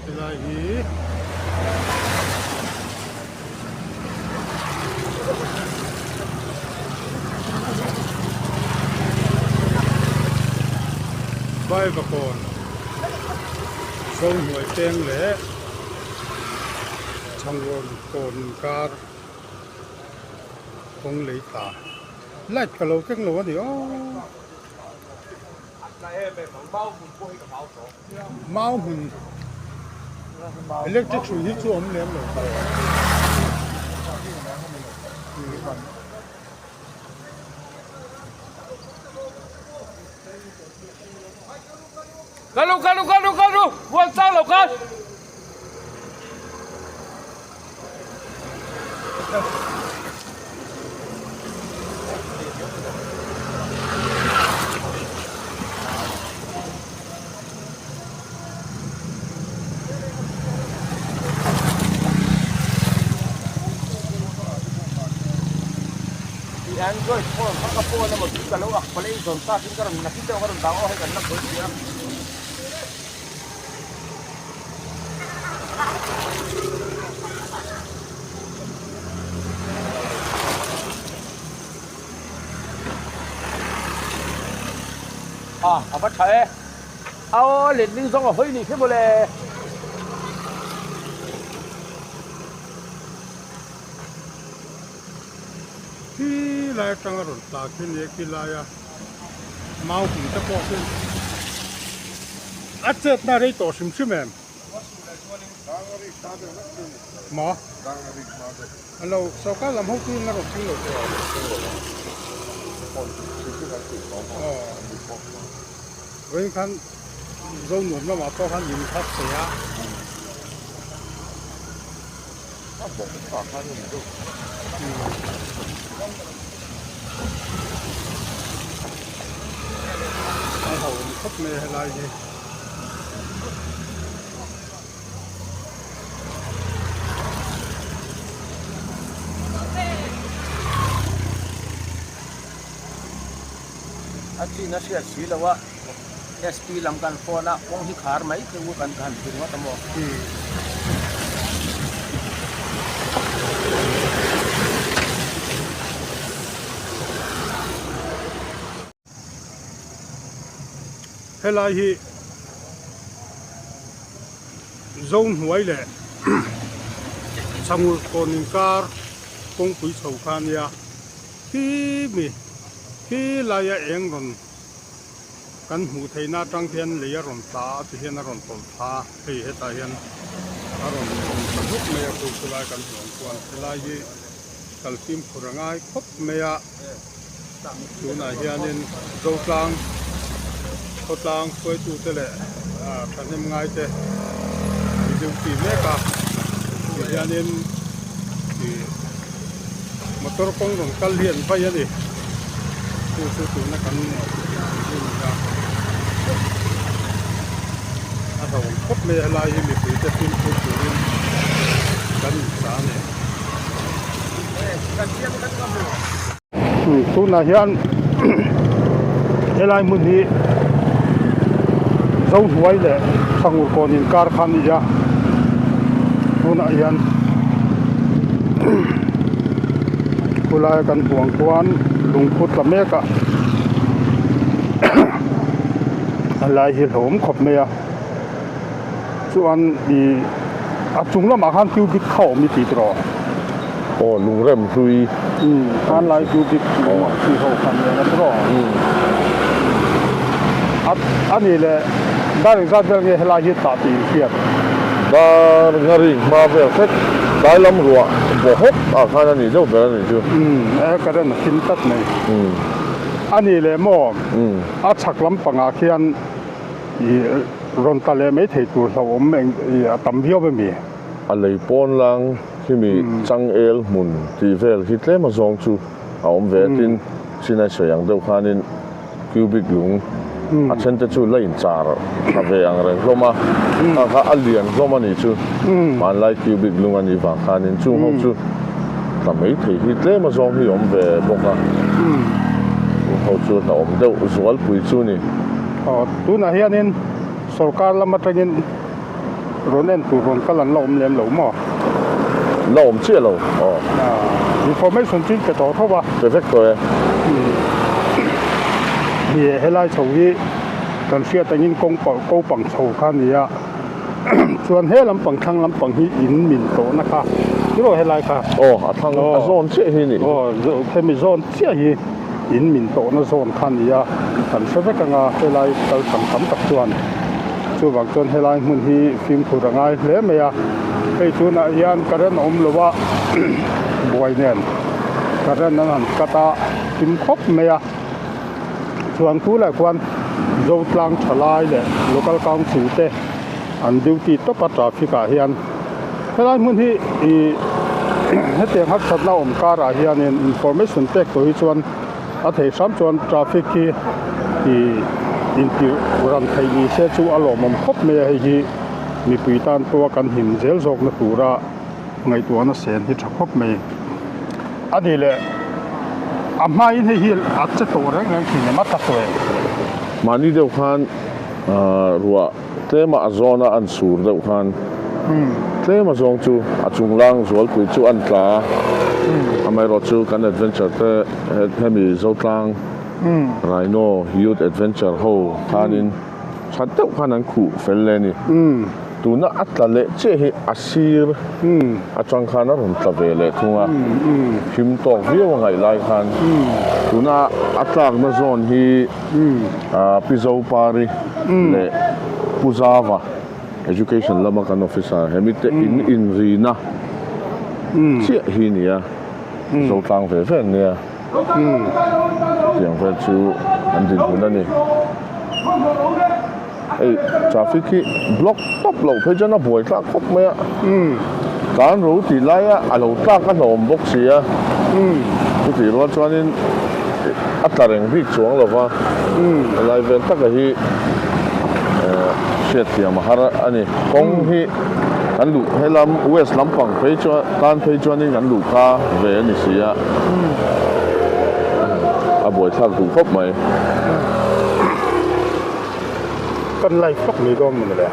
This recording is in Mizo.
Helai hi Vaivakawn Zohnuai peng leh Chhangvawn kawn inkar kawng lei ta light ka lo keng lo a ni aw. Mau hmun electric hrui hi chu awm lem lo tawh. Kalu kalu kalu kalu buan chang lo kal. Android phone kha ka phone emaw tih ka lo ak palh a in zawn tak in ka rawn nakin deuh ka rawn dang aw hei kan la sawi sia. A a va tha e aw letling zawng a hawi ni khi mawle. Khi lai atanga rawn tla khi nia khi laia mau hmun te pawh khi a chet na rei tawh hrim hrim em? Maw? Alo sorkar lam hotu in a rawn thleng lo tawh a. Vawiin khan Zonuam lamah pawh khan in kha chhe a. A ho awm khawp mai a helai hi. A chin a hriat si lo a. SP lam kan phone a kawng hi khar mai te u kan han ti ringawt a maw. Helai hi Zohnuai leh Chhangur kawn inkar kawngpui chho kha a nia khi mi khi laia eng rawn Kan hmuh theihna atang hian lei a rawn tla a ti hian a rawn tawlh thla a, hei hetah hian a rawn rawn tla hlup mai a chu chu lai kan hmuh ang chuan helai hi kal fimkhur a ngai khawp mai a, tunah hianin Zotlang khawtlang hruaitute leh thahnem ngaite an duty mek a, tihianin ih motor kawng rawn kal hi an vai a ni. Chu chu tuna kan hmun a a hlauhawm khawp mai a helai hi mipui te fimkhur turin kan insa a ni. Tunah hian helai hmun hi Zohnuai leh Sangur kawn inkar kha a ni a tunah hian. Khulai kan hmuh ang chuan lungphu tla mek a a lai hi hlauhawm khawp mai a chuan ih a chung lamah khan cubic kha a awm i tih tawh aw lungrem hlui umm hmanlai cubic lung ang chi ho kha nia tawh a a nih leh dar engzat vel nge helai hi tah tih inhriat. Dar ngari hma vel hret tlai lam ruah baw hawk ah khan a nih deuh ber a nih chu. Umm e current a thim tlat mai. Umm. A nih leh maw? Umm. A chhak lampangah khian ih rawn tla leh mai thei tur hlauhawm eng ih a tam viau emi? A lei pawn lang khimi changel hmun tih vel hi tlem a zawng chu a awm ve a tin chinai sawi ang deuh khanin cubic lung a then te chu la in char tha ve ang reng hlawm a kha kha a lian hlawm a nih chu hmanlai cubic lung a nih vang khanin chung ho chu tla mai thei hi tlem a zawng hi awm ve bawk a chung ho chu hlauhawm deuh zualpui chu ni. Aw tunah hianin sorkar lam atangin. Rawn en tur rawn kal an la awm lem lo maw? La awm chiah lo aw. Information chu in pe tawh tho a. Pe vek tawh e. Ni e, helai chho hi kan hriat angin kawng ko pang chho kha a ni a. Chuan he lampang thlang lampang hi in min tawhna kha tiraw helai kha? Aw, a thlang a zawn chiah hi ni. Aw, hemi zawn chiah hi in min tawhna zawn kha a ni a, kan hre vek anga helai kal chang tam tak chuan. Chuvang chuan helai hmun hi fimkhur a ngai hle mai a, hei tunah hian current a awm lo a, buai nen current an han cut a him khawp mai a, chuan tunah khuan Zotlang tha lai leh local council te an duty tawp a traffic ah hian helai hmun hi ih hetiang harsatna awm karah hianin information pek tur hi chuan. A thei hram chuan traffic hi ih intirh ran theih ni se chu a lawmawm khawp mai a, hei hi mipui tan pawha kan him zel zawkna tura ngaihtuahna sen hi tha khawp mai a ni leh a hmain hei hi a che tawh reng reng thin em a tla tawh em? Mahni deuh khan ruah tlema a zawna an sur deuh khan tlema zawng chu a chunglang zualpui chu an tla a, amaherawh chu kan adventure te hemi Zotlang Rhino Youth Adventure ho khanin tha deuh khan an khuh fel leh a ni. Tuna a tla leh chiah hi a sir atang khan a rawn tla ve leh thung a, him tawk viau a ngaih lai khan tuna a tlakna zawn hi Pi Zopari leh Pu Zava Education lama kan officer hemi te in inrina chiah hi nia Zotlang ve ve nia tiang vel chu an dinhmun a ni. Hei traffic hi block tawp loh phei chuan a buai tlak khawp mai a, tlan ro tih laia a lo tlak a hlawm bawk si a, chutih rual chuanin a tla reng bik chuang lo va, helai vel taka hi hriatthiam a har a ni. Kawng hi kan luh helam west lampang phei chuan tan phei chuanin kan luh kha ve a ni si a, a buaithlak duh khawp mai. Kan live vak mai dawn maw ni le.